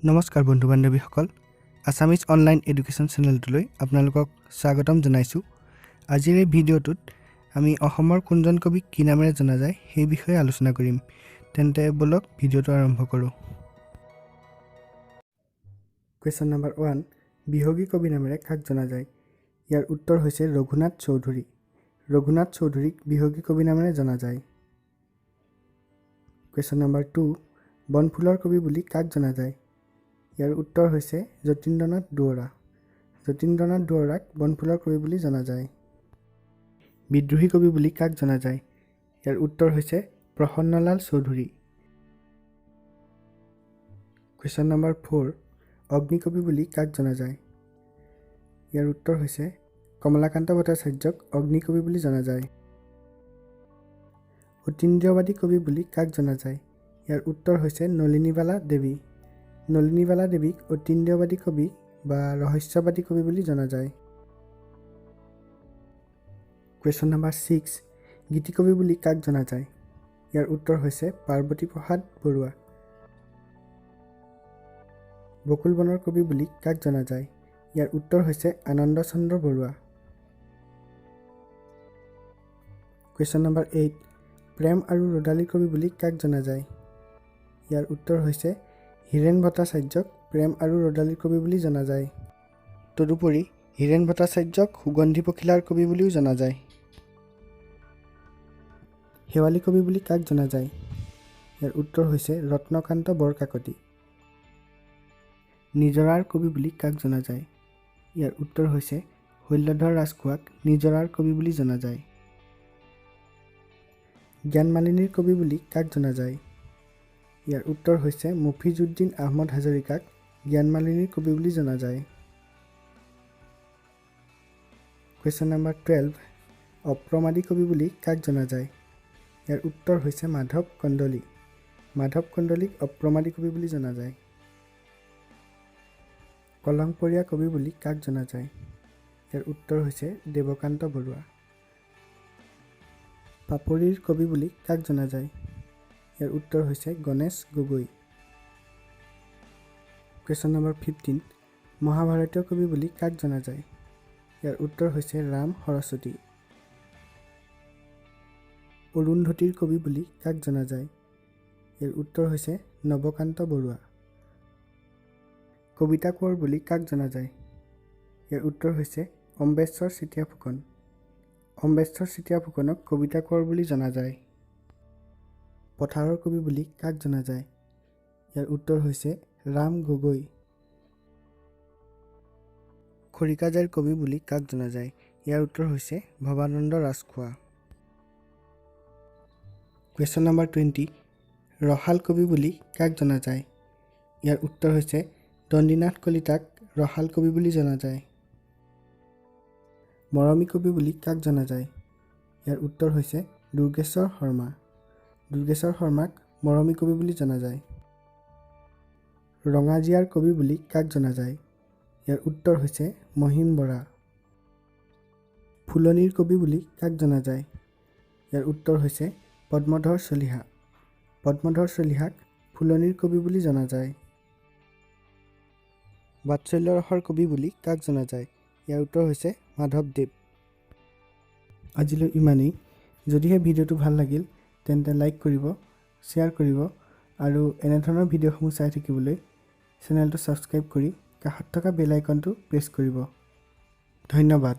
নমস্কাৰ বন্ধু বান্ধৱীসকল, Assamese online education চেনেলটোলৈ আপোনালোকক স্বাগতম জনাইছোঁ। আজিৰ এই ভিডিঅ'টোত আমি অসমৰ কোনজন কবিক কি নামেৰে জনা যায়, সেই বিষয়ে আলোচনা কৰিম। তেন্তে ব'লক, ভিডিঅ'টো আৰম্ভ কৰোঁ। কুৱেশ্যন নম্বৰ 1, বিহগী কবি নামেৰে কাক জনা যায়? ইয়াৰ উত্তৰ হৈছে ৰঘুনাথ চৌধুৰী। ৰঘুনাথ চৌধুৰীক বিহগী কবি নামেৰে জনা যায়। কুৱেশ্যন নম্বৰ 2, বনফুলৰ কবি বুলি কাক জনা যায়? ইয়াৰ উত্তৰ হৈছে যতীন্দ্ৰনাথ দুৱৰা। যতীন্দ্ৰনাথ দুৱৰাক বনফুলৰ কবি বুলি জনা যায়। বিদ্ৰোহী কবি বুলি কাক জনা যায়? ইয়াৰ উত্তৰ হৈছে প্ৰসন্নলাল চৌধুৰী। কুৱেশ্যন নম্বৰ 4, অগ্নিকবি বুলি কাক জনা যায়? ইয়াৰ উত্তৰ হৈছে কমলাকান্ত ভট্টাচাৰ্যক অগ্নিকবি বুলি জনা যায়। অতীন্দ্ৰিয়বাদী কবি বুলি কাক জনা যায়? ইয়াৰ উত্তৰ হৈছে নলিনীবালা দেৱী। নলিনীবালা দেৱীক অতীন্দ্ৰিয়বাদী কবি বা ৰহস্যবাদী কবি বুলি জনা যায়। কুৱেশ্যন নম্বৰ 6, গীতিকবি বুলি কাক জনা যায়? ইয়াৰ উত্তৰ হৈছে পাৰ্বতী প্ৰসাদ বৰুৱা। বকুল বনৰ কবি বুলি কাক জনা যায়? ইয়াৰ উত্তৰ হৈছে আনন্দ চন্দ্ৰ বৰুৱা। কুৱেশ্যন নম্বৰ 8, প্ৰেম আৰু ৰ'দালিৰ কবি বুলি কাক জনা যায়? ইয়াৰ উত্তৰ হৈছে হীৰেণ ভট্টাচাৰ্যক প্ৰেম আৰু ৰ'দালিৰ কবি বুলি জনা যায়। তদুপৰি হীৰেণ ভট্টাচাৰ্যক সুগন্ধি পখিলাৰ কবি বুলিও জনা যায়। শেৱালি কবি বুলি কাক জনা যায়? ইয়াৰ উত্তৰ হৈছে ৰত্নকান্ত বৰকাকতি। নিজৰাৰ কবি বুলি কাক জনা যায়? ইয়াৰ উত্তৰ হৈছে শৈলধৰ ৰাজখোৱাক নিজৰাৰ কবি বুলি জনা যায়। জ্ঞানমালিনীৰ কবি বুলি কাক জনা যায়? ইয়াৰ উত্তৰ হৈছে মফিজুদ্দিন আহমদ হাজৰিকাক জ্ঞানমালিনীৰ কবি বুলি জনা যায়। কুৱেশ্যন নম্বৰ 12, অপ্ৰমাদী কবি বুলি কাক জনা যায়? ইয়াৰ উত্তৰ হৈছে মাধৱ কন্দলী। মাধৱ কন্দলীক অপ্ৰমাদী কবি বুলি জনা যায়। কলংপৰীয়া কবি বুলি কাক জনা যায়? ইয়াৰ উত্তৰ হৈছে দেৱকান্ত বৰুৱা। পাপৰিৰ কবি বুলি কাক জনা যায়? ইয়াৰ উত্তৰ হৈছে গণেশ গগৈ। কুৱেশ্যন নম্বৰ 15, মহাভাৰতীয় কবি বুলি কাক জনা যায়? ইয়াৰ উত্তৰ হৈছে ৰাম সৰস্বতী। অৰুন্ধতীৰ কবি বুলি কাক জনা যায়? ইয়াৰ উত্তৰ হৈছে নৱকান্ত বৰুৱা। কবিতা কোঁৱৰ বুলি কাক জনা যায়? ইয়াৰ উত্তৰ হৈছে অম্বেশ্বৰ চেতিয়া ফুকন। অম্বেশ্বৰ চেতিয়া ফুকনক কবিতা কোঁৱৰ বুলি জনা যায়। পথাৰৰ কবি বুলি কাক জনা যায়? ইয়াৰ উত্তৰ হৈছে ৰাম গগৈ। খৰিকাজাইৰ কবি বুলি কাক জনা যায়? ইয়াৰ উত্তৰ হৈছে ভৱানন্দ ৰাজখোৱা। কুৱেশ্যন নম্বৰ 20, ৰসাল কবি বুলি কাক জনা যায়? ইয়াৰ উত্তৰ হৈছে দণ্ডিনাথ কলিতাক ৰসাল কবি বুলি জনা যায়। মৰমী কবি বুলি কাক জনা যায়? ইয়াৰ উত্তৰ হৈছে দুৰ্গেশ্বৰ শৰ্মা। দুৰ্গেশ্বৰ শৰ্মাক মৰমী কবি বুলি জনা যায়। ৰঙাজীয়াৰ কবি বুলি কাক জনা যায়? ইয়াৰ উত্তৰ হৈছে মহিম বৰা। ফুলনিৰ কবি বুলি কাক জনা যায়? ইয়াৰ উত্তৰ হৈছে পদ্মধৰ চলিহা। পদ্মধৰ চলিহাক ফুলনিৰ কবি বুলি জনা যায়। বাৎসল্য ৰসৰ কবি বুলি কাক জনা যায়? ইয়াৰ উত্তৰ হৈছে মাধৱদেৱ। আজিলৈ ইমানেই। যদিহে ভিডিঅ'টো ভাল লাগিল, তেন্তে লাইক কৰিব, শ্বেয়াৰ কৰিব আৰু এনেধৰণৰ ভিডিঅ'সমূহ চাই থাকিবলৈ চেনেলটো ছাবস্ক্ৰাইব কৰি কাষত থকা বেল আইকনটো প্ৰেছ কৰিব। ধন্যবাদ।